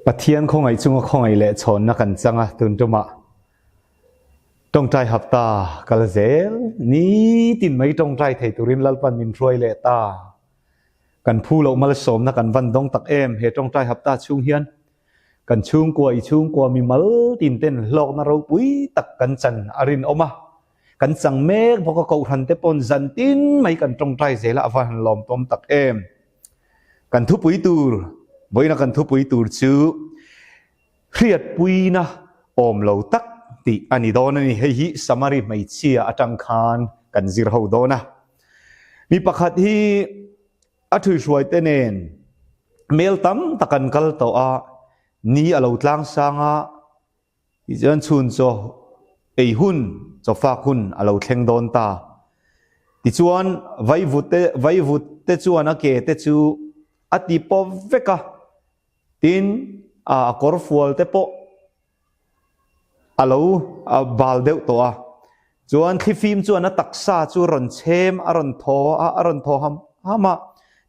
Pathian khawngaih chunga khawngaih leh chhawnna kan chang a, tun tumah tawngtai hapta kal zel nitin mai tawngtai thei turin Lalpan min hruai leh ta. Kan phu loh malsawmna kan van dawng tak em he tawngtai hapta chhung hian kan chhungkua i chhungkua mi mal tin ten hlawkna ropui tak kan chan a rinawm a, kan chang mek bawk a kohhran te pawn zan tin mai kan tawngtai zel a a van han lawmtawm tak em. Kan thupui tur, vawiina kan thupui tur chu hriatpuina awm lo tak tih a ni dawn a ni. Hei hi Samari hmeichhia atang khan kan zir ho dawn a. Mi pakhat hi a thuihruaite nen mel tam tak an kal tawh a, ni a lo tlang sang a, Tichuan chhun chaw ei hun, chaw fak hun a lo thleng dawn ta. Tichuan vaivut te vaivut te chuan a ke te chu a ti pawp vek a, tin a kawr fual te pawh a lo bal deuh tawh a. Chuan thlifim chuan a taksa chu rawn chhem a rawn thaw a, a rawn thaw ham ham a,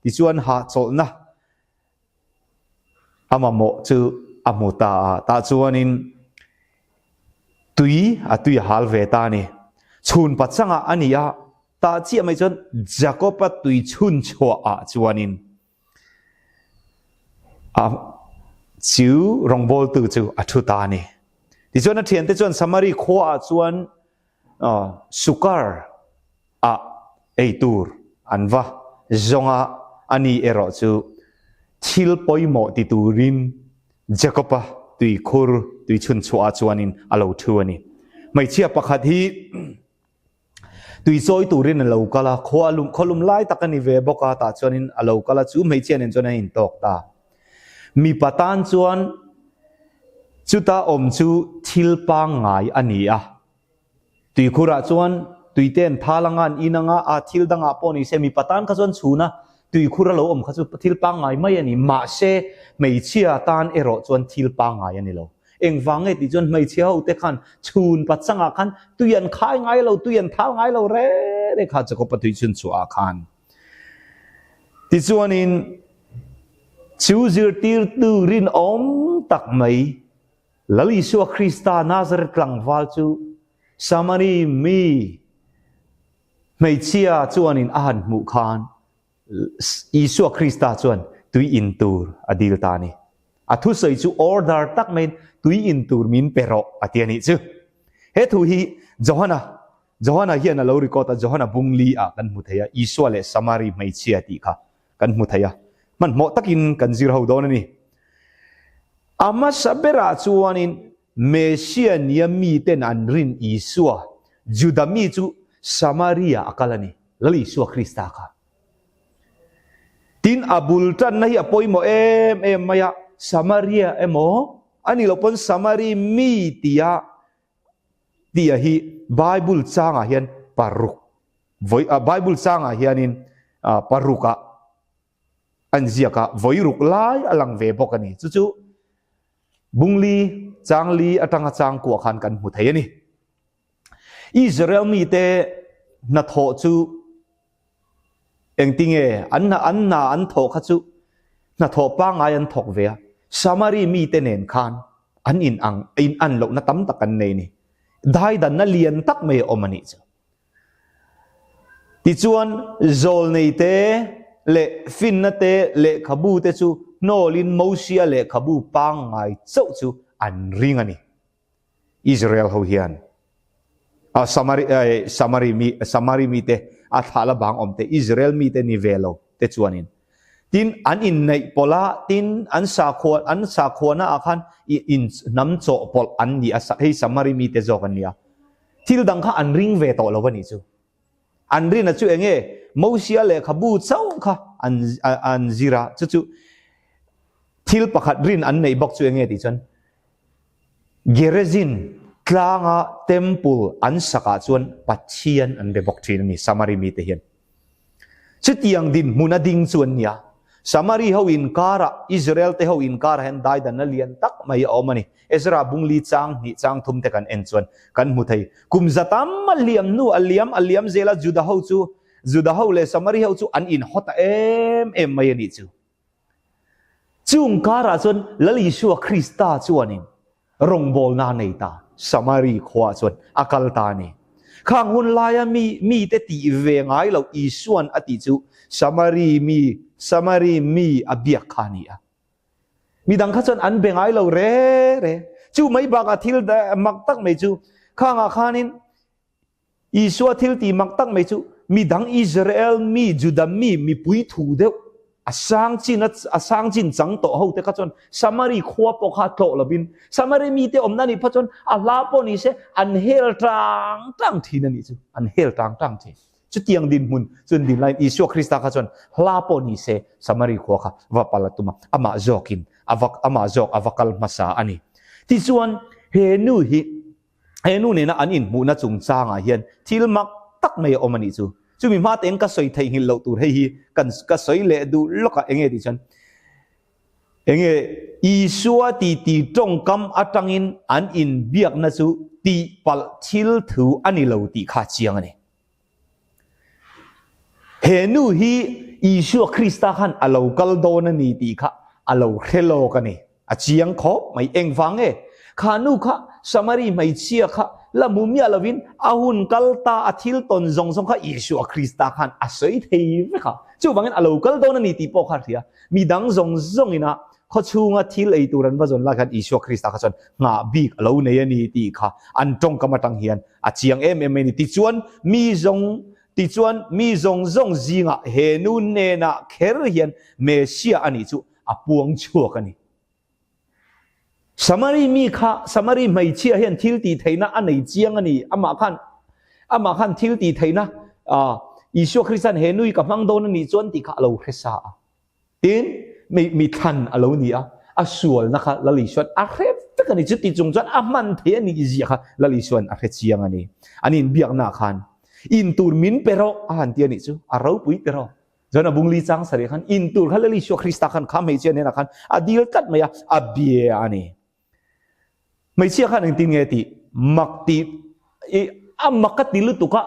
tichuan hahchawlhna A mamawh chu a hmu ta a, tah chuanin tui a tui a hal ve ta a ni. Chhun pachangah a ni a, tah chiah mai chuan Jakob-a tui chhun chhuah ah chuanin a chu rawngbawltu chu a thu ta a ni. Tichuan a thiante chuan Samari khua ah chuan Sukar ah ei tur an va zawng a, ani erawh chu thil pawimawh ti turin Jakob-a tuikhur tui chhun chhuah ah chuanin a lo thu a ni. Hmeichhia pakhat hi tui chawi turin a lo kal a, khua lum khaw lum lai tak a ni ve bawk a, tah chuanin a lo kal a, chu hmeichhia nen chuan an intawk ta. Mipa tan chuan chuta awm chu thil pangngai a ni a. Tuikhurah chuan tuite an thal anga an in anga, a thil dangah pawh ni se mipa tan kha chuan chhuna tuikhur a lo awm kha chu thil pangngai mai a ni. Mahse, hmeichhia tan erawh chuan thil pangngai a ni lo. Engvang nge tih chuan hmeichhia hote khan chhun pachangah khan tui an khai ngai lo, tui an thal ngai lo reng reng kha Jakob-a tui chhun chhuahah khan. Tichuanin chu zirtirtu rinawm tak mai Lal Isua Krista Nazareth tlangval chu Samari mi hmeichhia chuanin a han hmuh khan Isua Krista chuan tui in tur a dil ta a ni. A thusawi chu order tak maiin tui in tur min pe rawh a ti a nih chu. He thu hi Johana Johana hian a lo record a, Johana bung li ah kan hmu thei a, Isua leh Samari hmeichhia tih kha kan hmu thei a, hmanhmawh takin kan zir ho dawn a ni. A hmasa berah chuanin Messia nia miten an rin Isua, Juda mi chu Samaria a kal a ni, Lal Isua Krista kha. Tin, a bul tanna hi a pawimawh em em mai a, Samaria emaw, a nih loh pawn Samari mi tia tia hi Bible changah hian paruk vawi Bible changah hianin parukah an ziak a, vawi ruk lai a lang ve bawk a ni. Chu chu Bungli, Changli atanga changkuah khan kan hmu thei a ni. Israel mite hnathawh chu engtinge an hna an hna an thawh kha chu hnathawh pangngai an thawk ve a, Samari mite nen khan an in ang in an lohna tam tak an nei a ni. Daidanna lian tak mai a awm a nih chu. Tichuan, zawlneite leh finna te lehkhabu te chu hnawlin Mosia lehkhabu pangngai chauh chu an ring a ni. Israel ho hian a Samari Samari mi Samari mite a thlah la bang awm te Israel mite ni ve lo te chuanin tin an inneih pawlh a tin an sakhua an sakhuana ah khan in hnam chawhpawlh an ni a hei Samari mite zawk an ni a thil dang kha an ring ve tawh lo a nih chu an rin a chu enge Mosia lehkhabu chauh kha an an zir a chu chu thil pakhat rin an neih bawk chu enge tih chuan Gerizim tlanga temple an sakah chuan Pathian an be bawk thin a ni, Samari mite hian. Chutiang dinhmun a ding chu an ni a. Samari ho inkarah, Israel te ho inkarah hian daidanna lian tak mai a awm a ni. Ezra bungli chang hnih chang thum te kan en chuan kan hmu thei. Kum za tam a liam hnu a liam a liam zel a Juda ho chu Juda ho leh Samari ho chu an inhaw ta em em mai a nih chu. Chung karah chuan Lal Isua Krista chuanin rawngbawlna a nei ta, Samari khuaah chuan a kal ta a ni. Khang hun laia mi mite tih ve ngai loh Isua'n a tih chu Samari mi Samari mi a biak kha a ni a. Midang kha chuan an be ngai lo re re. Chu mai bakah thil mak tak mai chu khangah khanin Isua thil tih mak tak mai chu midang Israel mi, Juda mi, mipui thu deuh a sang chin a sang chin chang tawh ho te kha chuan Samari khua pawh kha tlawh lovin Samari mite awmna nih phawt chuan a hla pawh ni se an hel tang tang thin a nih chu, an hel tang tang thin. Chutiang dinhmun chuan din laiin Isua Krista kha chuan hla pawh ni se Samari khua kha va pal a tum a, amah zawkin a va amah zawk a va kal hmasa a ni. Tichuan he nu hi He nu nena an inhmuhna chungchangah hian thil mak tak mai a awm a nih chu. Chumi hma tein ka sawi theihnghilh loh tur hei hi kan ka sawi leh duh lawk a, enge tih chuan enge Isua titi tawngkam atangin an inbiakna chu tihpalh thil thu a ni lo tih kha a chiang a ni. He nu hi Isua Krista khan a lo kal dawn a ni tih kha a lo hre lawk a ni. A chiang khawp mai. Engvang nge? Kha nu kha Samari hmeichhia kha la hmu miah lovin a hun kal ta a thil tawn zawng zawng kha Isua Krista khan a sawi thei vek a. Chuvangin a lo kal dawn a ni tih pawh kha a hria. Mi dang zawng zawngin a khaw chhunga thil ei tur an va zawn lai khan Isua Krista kha chuan nghah bik a lo nei a ni tih kha an tawngkam atang hian a chiang em em mai a ni. Tichuan mi zawng tichuan mi zawng zawng zingah he nu hnenah kher hian Messiah a nih chu a puang chhuak a ni. Samari mi kha Samari hmeichhia hian thil tih theihna a nei chiang a ni. Amah khan amah khan thil tih theihna Isua Krista'n he nui ka hmang dawn a nih chuan tih kha a lo hre sa a. Tin, mi mi thlan a lo ni a, a sualna kha Lal Isua'n a hre vek a ni. Chuti chung chuan a hman thei a nih zia kha Lal Isua'n a hre chiang a ni. An inbiaknaah khan, In tur min pe rawh a han ti a nih chu, a ropui ti rawh. Chuan a bungli chang sarih khan in tur kha Lal Isua Krista khan kha hmeichhia hnenah khan a dil tlat mai a, a bia a ni. Hmeichhia khan engtin nge tih mak tih i a mak a ti lutuk a,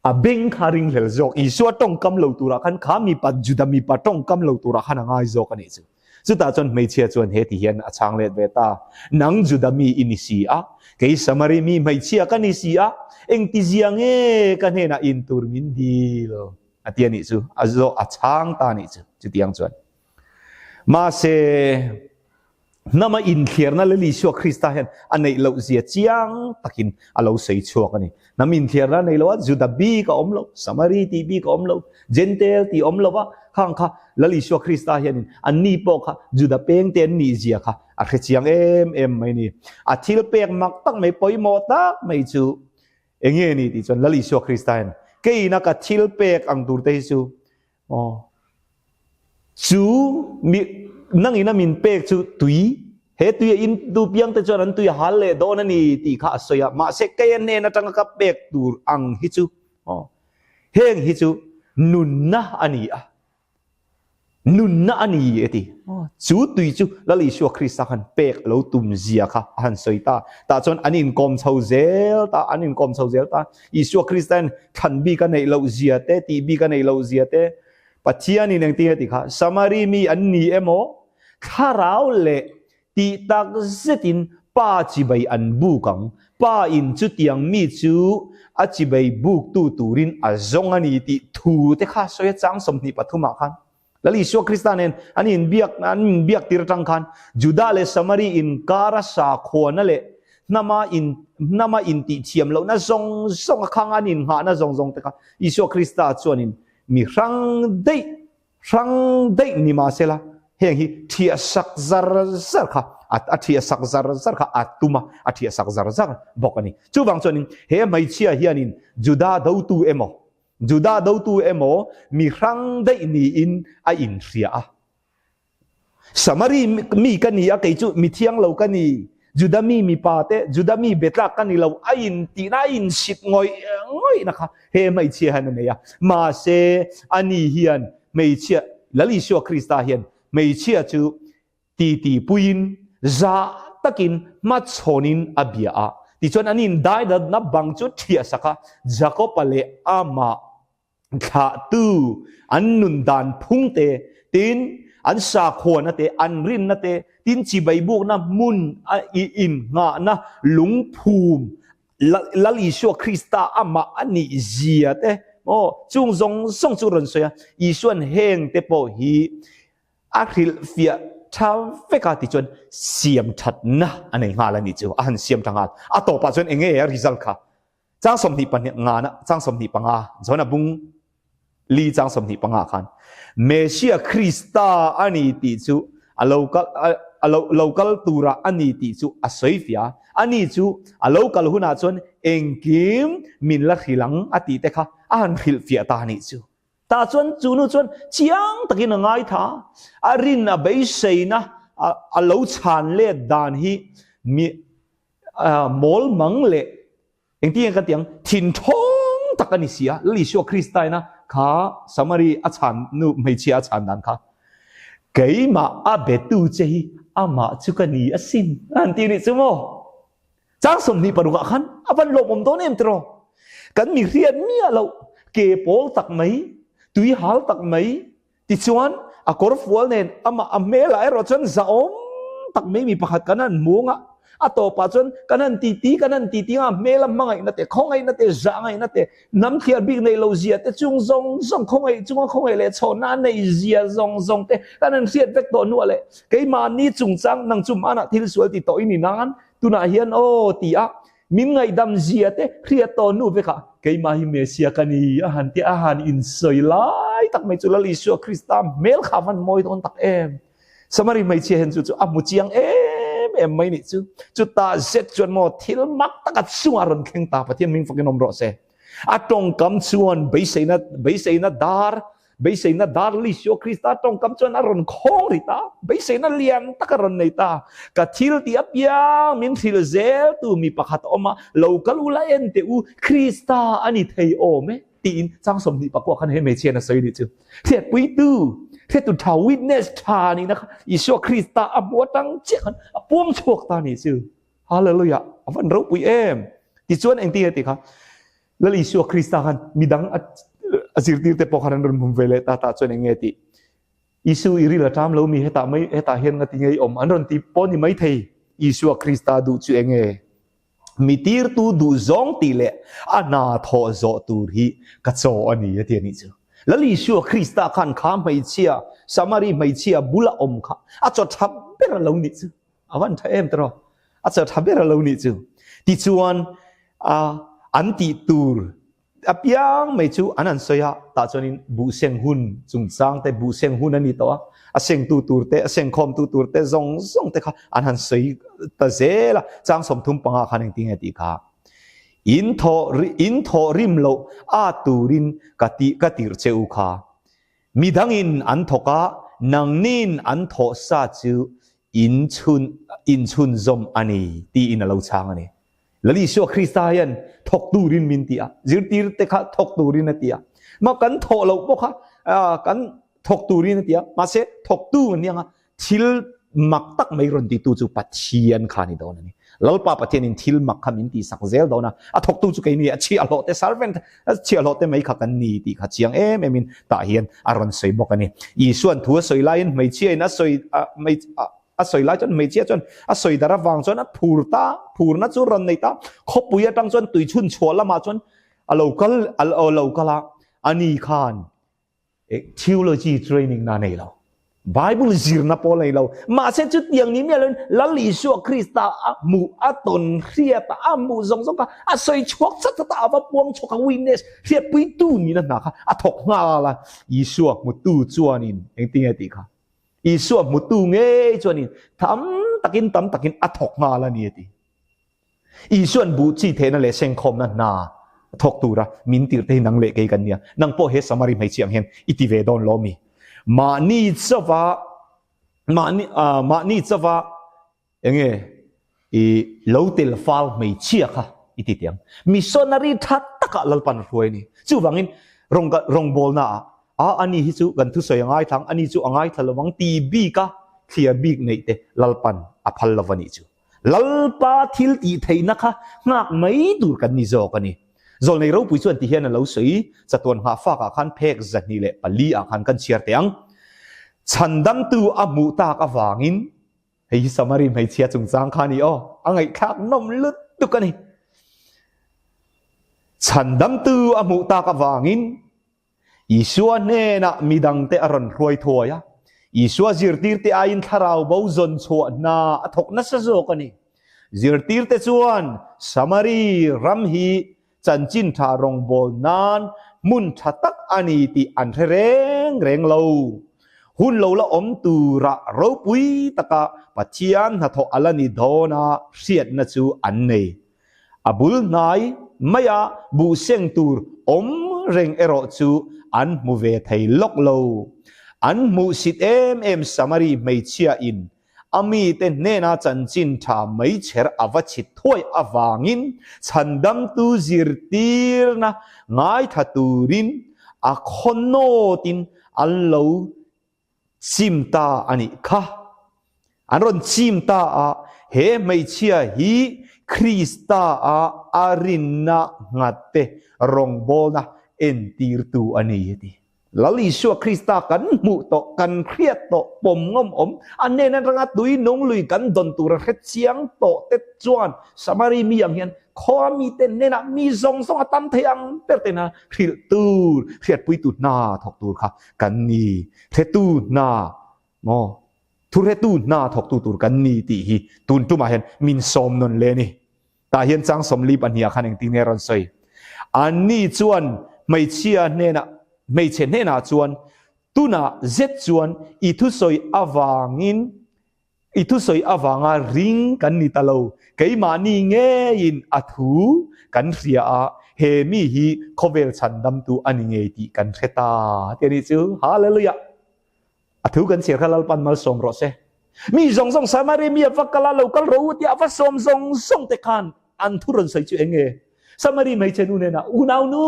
A beng kha ringhlel zawk. Isua tawngkam lo turah khan kha mipa, Juda mipa tawngkam lo turah khan a ngai zawk a nih chu. Chutah chuan hmeichhia chuan he ti hian a chhang let ve ta, Nang Juda mi i ni si a, kei Samari mi hmeichhia ka ni si a, engtizia nge ka hnenah in tur min dil? A ti a nih chu. A zawh a chhang ta a nih chu. Chutiang chuan. Mahse. Hnama inthliarna Lal Isua Krista hian a neih loh zia chiang takin a lo sawi chhuak a ni. Hnam inthliarna a nei lo a, Juda bik a awm lo, Samari tih bik a awm lo, Jentail tih a awm lo va, khang kha Lal Isua Krista hianin anni pawh kha Juda pengte an nih zia kha a hre chiang em em mai a ni. A thil pek mak tak mai, pawimawh tak mai chu eng nge ni tih chuan Lal Isua Krista hian keiin a ka thil pek ang tur te hi chu Aw. Chu mi nangin a min pek chu tui, he tui a in tu piang te chuan an tui a hal leh dawn a ni tih kha a sawi a, mahse kei a hnen atanga ka pek tur ang hi chu aw heng hi chu nunna a ni a, nunna a ni a ti. Chu tui chu Lal Isua Krista khan pek a lo tum zia kha a han sawi ta. Tah chuan an inkawm chho zel ta, an inkawm chho zel ta. Isua Krista hian thlan bik a neih loh zia te, tih bik a neih loh zia te, Pathianin engtin nge tih kha, Samari mi an ni emaw, thlarau leh tih tak zetin Pa chibai an buk ang, Pa in chutiang mi chu a chibai buktu turin a zawng a ni tih thu te kha sawi a chang 23 ah khan. Lal Isua Krista nen an inbiak an inbiak tir atang khan Juda leh Samari inkara sakhuana leh hnama in hnama intihthiam lohna zawng zawng a khang an innghahna zawng zawng te kha Isua Krista chuanin mi hrang daih hrang daih ni mahsela heng hi thiah sak zar zar kha a a thiah sak zar zar kha a tum a a thiah sak zar zar bawk a ni. Chuvang chuanin he hmeichhia hianin Juda dotu emaw Juda dotu emaw mi hrang daih niin a inhria a. Samari mi ka ni a, kei chu mi thiang lo ka ni, Juda mi mipa te, Juda mi betlak ka ni lo, a intihna, a insit ngawih ngawihna kha he hmeichhia hian a nei a. Mahse, ani hian hmeichhia, Lal Isua Krista hian hmeichhia chu Titi puiin zah takin hmachhawnin a bia a. Tichuan an indaidatna bang chu ṭhiah sak a, Jakob-a leh amah thlahtu an nun dan phung te, tin, An sakhuana te, an rinna te, tin chibai bukna hmun a innghahna lungphum Lal Isua Krista amah a nih zia te maw chung zawng zawng chu rawn sawi a, Isua'n heng te pawh hi a hrilhfiah tha vek a tichuan siam thatna a nei nghal a nih chu, a han siam tha nghal. A tawpah chuan eng nge a result kha? Chang 25 ngana, chang 25, John-a bung li chang 25 khan Messia Krista a ni tih chu a lo kal a lo lo kal tura a ni tih chu a sawi fiah a, ani chu a lo kal hunah chuan engkim min la hrilh ang a tih te kha a han hrilh fiah ta a nih chu. Tah chuan chu nu chuan chiang takin a ngaitha a, a rin a beiseina a lo chhan let dan hi mi mawl mang leh Engtin nge ka ti ang? Thin thawng tak a ni si a, Lal Isua Krista ina kha Samari a chhan nu hmeichhia a chhan dan kha, Keimah a betu che hi amah chu ka ni asin a han ti a nih chu maw? Chang 26 ah khan a van lawmawm dawn em tiraw? Kan mi hriat miah loh, ke pawl tak mai, tui hal tak mai, Tichuan, a kawrfual nen amah a hmelah erawh chuan zahawm tak mai mi pakhat kan han hmu ang a, a tawpah chuan kan han titi kan han titi ang a, hmela hmangaihna te, khawngaihna te, zahngaihna te, hnam thliar bik neih loh zia te chung zawng zawng khawngaih chunga khawngaih leh chhawnna a neih zia zawng zawng te kan han hriat vek tawh hnuah leh keimahni chungchang nang chu hmanah thil sual ti tawh i ni nan tunah hian aw ti a Min ngaihdam zia te hriat tawh hnu vekah keimah hi Messiah ka ni a han tia a han insawi lai tak mai chu Lal Isua Krista hmel kha a van mawi dawn tak em. Samari hmeichhia hian chu chu a hmu chiang em em mai nih chu. Chutah zet chuan maw thil mak taka chungah rawn thleng ta Pathian hming fakin awm rawh se. A tawngkam chuan beiseina beiseina dar Beiseina dar Lisio Krista tawngkam chuan a rawn khawng ri ta, beiseina lian tak a rawn nei ta. Ka thil tih apiang min hrilh zel tu mi pakhat a awm a, lo kal ula en teh u, Krista a ni thei awm e, tiin chang 24 khan he hmeichhian a sawi nih chu. Hriatpuitu, hriattu tha, witness tha nihna kha Isua Krista a hmu atang chiah khan a puang chhuak ta nih chu. Hallelujah! A van ropui em! Tichuan engtin nge tih kha Lal Isua Krista khan midang a zirtir te pawh khan an rawn hmu ve leh ta tah chuan eng nge tih Isu i ril a ṭam lo mi hetah mai hetah hian nga ti ngei awm an rawn ti pawh ni mai thei Isua Krista duh chu eng nge mi tirtu duh zawng tih leh a hna thawh zawh tur hi ka chaw a ni a ti a nih chu Lal Isua Krista khan kha hmeichhia Samari hmeichhia bula awm kha a chaw ṭha ber a lo nih chu A van tha em tiraw? A chaw tha ber a lo nih chu. Tichuan a an tih tur apiang mai chu an han sawi a, tah chuanin buh seng hun chungchang te, buh seng hun a ni tawh a, a sengtu tur te, a sengkhawmtu tur te zawng zawng te kha an han sawi ta zel a. Chang 35 khan engtin nge tih kha in thawh in thawh rim loh a turin ka tih ka tirh che u kha. Midangin an thawk a, nangnin an thawh sa chu in chhun in chhunzawm a ni tiin a lo chhang a ni. Lal Isua Krista hian thawk turin min ti a, zirtirte kha thawk turin a ti a. Ma kan thawh loh pawh kha kan thawk turin a ti a, mahse thawktu an ni ang a, thil mak tak mai rawn titu chu Pathian kha a ni dawn a ni. Lalpa Pathianin thil mak kha min tihsak zel dawn a, a thawktu chu keini a chhiahhlawh te, servant, a chhiahhlawh te mai kha kan ni tih kha chiang em emin tah hian a rawn sawi bawk a ni. Isua'n thu a sawi laiin hmeichhiain a sawi a sawi lai chuan hmeichhia chuan a sawi dar avang chuan a phur ta, phurna chu rawn nei ta, khawpui atang chuan tuichhun chhuah lamah chuan a lo kal a lo kal a, ani khan Theology training na nei lo. Bible zirna pawh nei lo. Mahse chutiang ni miah loin Lal Isua Krista a hmuh, a tawn hriat a, a hmuh zawng zawng kha a sawi chhuak chat chat a, a va puang chhuak a, witness, hriatpuitu nihna hna kha a thawk nghal a. Isua hmutu chuanin engtin nge tih kha? Isua hmutu ngei chuanin tam takin tam takin a thawk nghal a ni a ti. Isua'n buh chi thehna leh sengkhawmna hna thawk tura min tirh te hi nang leh kei kan nia. Nang pawh he Samari hmeichhia ang hian i ti ve dawn lo mi? Mahni chauva mahni mahni chauva enge i lo tel fal hmeichhia kha i ti teh ang. Missionary tha takah Lalpan a hruai a ni. Chuvangin rawng rawngbawlnaah a ani hi chu kan thusawi a ngaithla ang, ani chu a ngaithla lo ang ti bika thliar bik neih te Lalpan a phal lo a nih chu. Lalpa thil tih theihna kha nghak mai tur kan ni zawk a ni. Zawlnei ropui chuan ti hian a lo sawi, Chatuan nghahfakah khan phek 204 ah khan kan chhiar teh ang. Chhandamtu a hmuh tak avangin, hei hi Samari hmeichhia chungchang kha a ni aw, a ngaihthlak nawm lutuk a ni. Chhandamtu a hmuh tak avangin Isua hnenah midangte a rawn hruai thuai a, Isua zirtirte aiin thlarau bo zawn chhuah hna a thawk nasa zawk a ni. Zirtirte chuan Samari ram hi chanchin tha rawngbâwl nan hmun tha tak a ni tih an hre reng reng lo. Hun lo la awm turah ropui taka Pathian hnathawh a la ni dawn a hriatna chu an nei. A bul hnai maia buh seng tur awm reng erawh chu an hmu ve thei lawk lo. An hmuhsit em em Samari hmeichhia in a mite hnena chanchin tha meichher a va chhit thuai avangin chhandamtu zirtirna ngaithla turin a khaw nawtin an lo chim ta a nih kha. An rawn chim ta a, he hmeichhia hi Krista a a rinna nghat te rawngbawlna entirtu a ni a ti. Lal Isua Krista kan hmuh tawh, kan hriat tawh, pawm ngawm awm, a hnen atanga tui nung lui kan dawn tura hre chiang tawh te chuan Samari mi ang hian khua mite hnenah mi zawng zawng a tam thei ang ber te hna hrilh tur, hriatpuitu hna thawk tur kha kan ni, hretu hna maw, thuhretu hna thawktu tur kan ni tih hi tun tumah hian min sawm nawn le a ni. Tah hian chang 42 ah khan engtin nge a rawn sawi? Anni chuan hmeichhia hnenah, hmeichhe hnenah chuan, Tunah zet chuan i thusawi avangin, i thusawi avanga ring kan ni ta lo, keimahni ngeiin a thu kan hria a, he mi hi khawvel chhandamtu a ni ngei tih kan hre ta, ti a nih chu. Hallelujah! A thu kan chhiar kha Lalpan malsawm rawh se. Mi zawng zawng Samari mi a va kal a, lo kal rawh u tia a va sawm zawng zawng te khan an thu rawn sawi chu eng nge? Samari hmeichhe nu hnenah, Unau nu,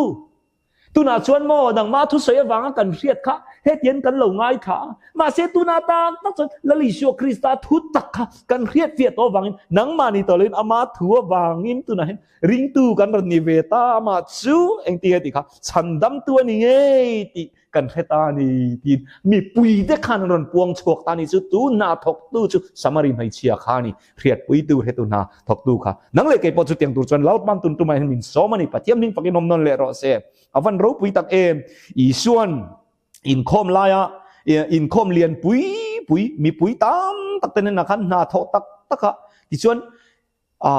tunah chuan maw nangmah thusawi avanga kan hriat kha hetiang kan lo ngaithla a, mahse tunah tak tak chuan Lal Isua Krista thu tak kha kan hriat fiah tawh avangin nangmah ni tawh loin ama thu avangin tunah hian ringtu kan rawn ni ve ta, amah chu engtinge tih kha chhandamtu a ni ngei tih kan hre ta a ni tiin mipuite khan an rawn puang chhuak ta a ni chu tu hna thawktu chu Samari hmeichhia kha a ni hriatpuitu hretu hna thawktu kha nang leh kei pawh chutiang tur chuan Lalpan tun tumah hian min sawm a ni Pathian hming fakin awm nawn leh rawh se a van ropui tak em Isuan inkhawm laia inkhawm lian pui pui mipui tam tak te hnenah khan hna thawh tak tak a tichuan a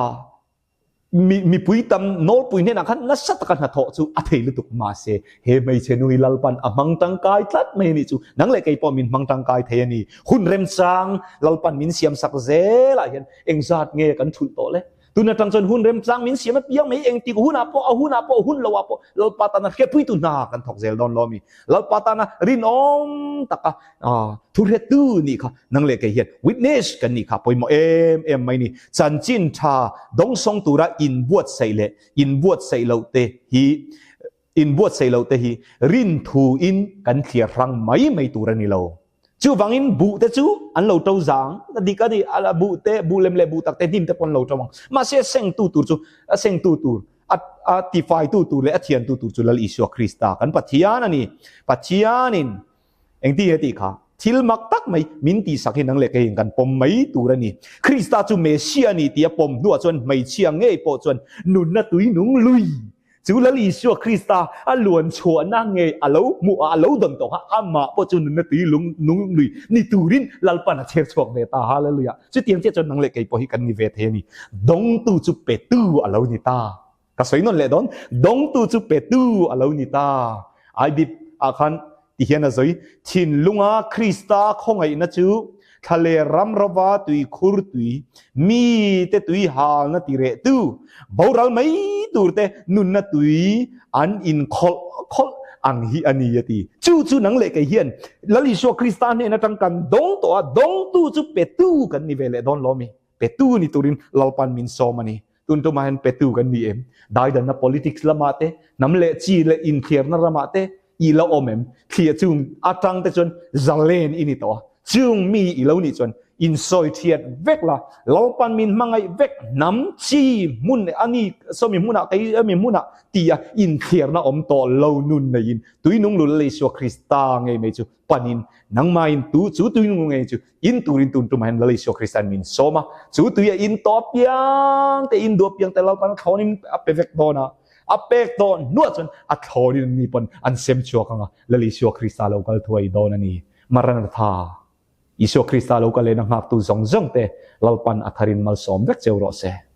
Mi, mipui tam nawlpui hnenah khan nasa taka hnathawh chu a thei lutuk mahse he hmeichhe nu hi Lalpan a hmang tangkai tlat mai a nih chu. Nang leh kei pawh min hmang tangkai thei a ni. Hun remchang Lalpan min siam sak zelah hian engzat nge kan thulh tawh le? Tun atang chuan hun remchang min siam apiang mai engtik hunah pawh a hunah pawh hun loah pawh Lalpa tana hriatpuitu hna kan thawk zel dawn lo a mi. Lalpa tana rinawm taka Thuhretu nih kha nang leh kei hian witness kan nih kha pawimawh em em mai ni. Chanchin tha dawngsawng tura inbuatsaih leh inbuatsaih loh te hi inbuatsaih loh te hi rinthu in kan thliar hrang mai mai tur a ni lo. Chuvangin buh te chu an lo to zang a dik a ni, buh te buh lem leh buh tak te hnim te pawh an lo to ang. Mahse a sengtu tur chu a sengtu tur a a tifaitu tur leh a thiantu tur chu Lal Isua Krista kan Pathian a ni. Pathianin Engti nge tih kha? Thil mak tak mai min tihsak hi nang leh keiin kan pawm mai tur a ni. Krista chu Messiah a ni tih a pawm hnuah chuan hmeichhia ngei pawh chuan nunna tui nung lui chu Lal Isua Krista a luan chhuahna ngei a lo hmuh a, a lo dawn tawh kha amah pawh chu nunna tui lung nung lui ni turin Lalpan a chher chhuak ve ta. Hallelujah! Chutiang chiah chuan nang leh kei pawh hi kan ni ve thei a ni. Dawngtu chu petu a lo ni ta. Ka sawi nawn leh dawn, dawngtu chu petu a lo ni ta. Aibip ah khan ti hian a zawi, Thinlunga Krista khawngaihna chu thlaler ram rova tui khur tui, mite tui halna ti reh tu, boral mai tur te nunna tui an inkhawlh khawlh ang hi a ni a ti. Chu chu nang leh kei hian Lal Isua Krista hnen atang kan dawng tawh a, dawngtu chu petu kan ni ve leh dawn lo mi. Petu ni turin Lalpan min sawm a ni. Tun tumah hian petu kan ni em? Daidanna politics lamah te, hnam leh chi leh inthliarna ramah te i lo awm em? Thliah chung atang te chuan zalen i ni tawh a, chung mi i lo nih chuan Insawi thiat vek la, Lalpan min hmangaih vek hnam chi hmun leh a ni sawmi hmunah kei ami hmunah tia inthliarna awm tawh lo nun neiin tuinung lu Lal Isua Krista ngei mai chu panin nangmahin tu chu tuinung lu ngei chu in turin tun tumah hian Lal Isua Krista'n min sawm a, chu tui a in tawh apiang te in duh apiang te Lalpan a thlawnin a pe vek dawn a, a pek tawh hnuah chuan a thlawnin an ni pawn an sem chhuak ang a, Lal Isua Krista lo kal thuai dawn a ni. Maranatha. Isua Krista lo ka lena nghaktu zawng zawng te Lalpan a tharin malsawm vek cheu rawh se.